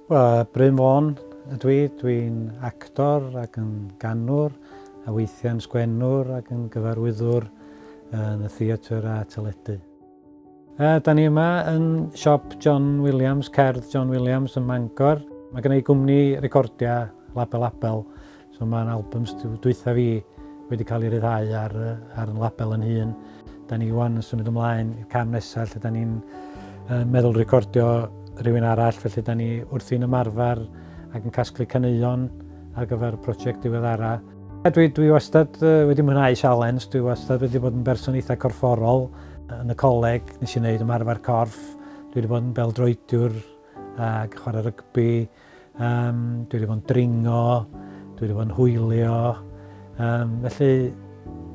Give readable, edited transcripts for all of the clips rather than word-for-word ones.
Wel, Bryn Fôn ydw i. Dwi'n actor ac yn ganwr, a weithiau'n sgwennwr ac yn gyfarwyddwr yn y theatr a teledu. Da ni yma yn siop John Williams, Cerdd John Williams ym Mangor. Mae gen i gwmni recordiau Label Abel, so mae'n albums dwytha fi wedi cael ei ryddhau ar, ar yn label yn hun. Da ni wan yn symud ymlaen i'r cam nesaf lle da ni'n meddwl recordio rhywun arall, felly da ni wrthi'n ymarfer ac yn casglu caneuon ar gyfer y prosiect diweddara. Dwi, dwi wastad wedi mwynhau sialens, dwi wastad wedi bod yn berson eitha corfforol. Yn y coleg nes i wneud ymarfer corff, dwi wedi bod yn beldroediwr ac chwarae rygbi, Um, dwi wedi bod yn dringo, dwi wedi bod yn hwylio. Um, felly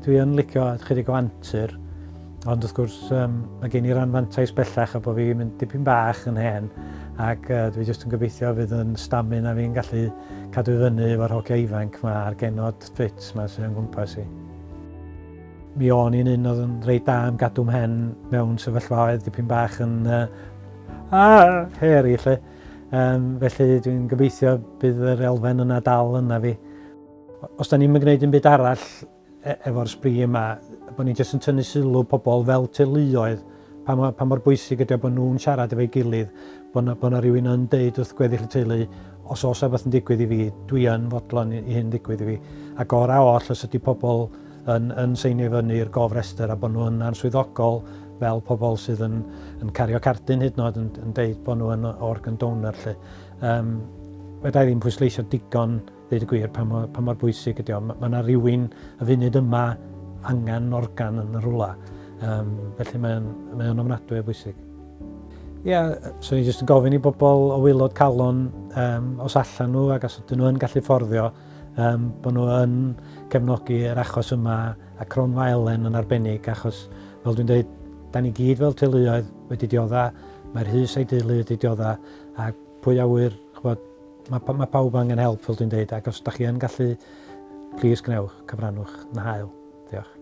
dwi yn licio chydig o antur, ond wrth gwrs um, mae gen i ran fantais bellach a bod fi'n mynd dipyn bach yn hen ac uh, dwi jyst yn gobeithio fydd yn stamina fi'n gallu cadw i fyny efo'r hogia ifanc ma a'r genod ffit ma sydd yn gwmpas i. Mi o'n i'n un oedd yn reit da am gadw mhen mewn sefyllfaoedd dipyn bach yn uh, ah, hairy lle. Um, felly dwi'n gobeithio bydd yr elfen yna dal yna fi. Os da ni'n gwneud un byd arall e, efo'r sbri yma, bod ni'n jyst yn tynnu sylw pobl fel teuluoedd, pa mor, pa mor bwysig ydy o bod nhw'n siarad efo'i gilydd, bod yna, bod yna rhywun yn deud wrth gweddill y teulu, os oes rhywbeth yn digwydd i fi, dwi yn fodlon i hyn ddigwydd i fi. A gorau oll os ydy pobl yn, yn seinio i fyny i'r gofrestr a bod nhw yna'n swyddogol fel pobl sydd yn, yn cario cardyn hyd yn oed yn, yn deud bod nhw yn organ donor lle. Um, Fedra i ddim pwysleisio digon, dweud y gwir, pa mor, pa mor bwysig ydy o. Mae yna rhywun y funud yma angen organ yn y rhywle. Um, felly mae'n mae o'n ofnadwy o bwysig. Ie, yeah, so ni jyst yn gofyn i bobl o waelod calon um, os allan nhw ac os ydyn nhw yn gallu fforddio, um, bod nhw yn cefnogi yr achos yma a Cronfa Elen yn arbennig achos, fel dwi'n dweud, da ni gyd fel teuluoedd wedi diodda, mae'r Rhys a'i deulu wedi diodda, a pwy a ŵyr, ch'bod, mae, mae pawb angen help fel dwi'n dweud, ac os da chi yn gallu, plis gwnewch, cyfrannwch, yn hael. Diolch.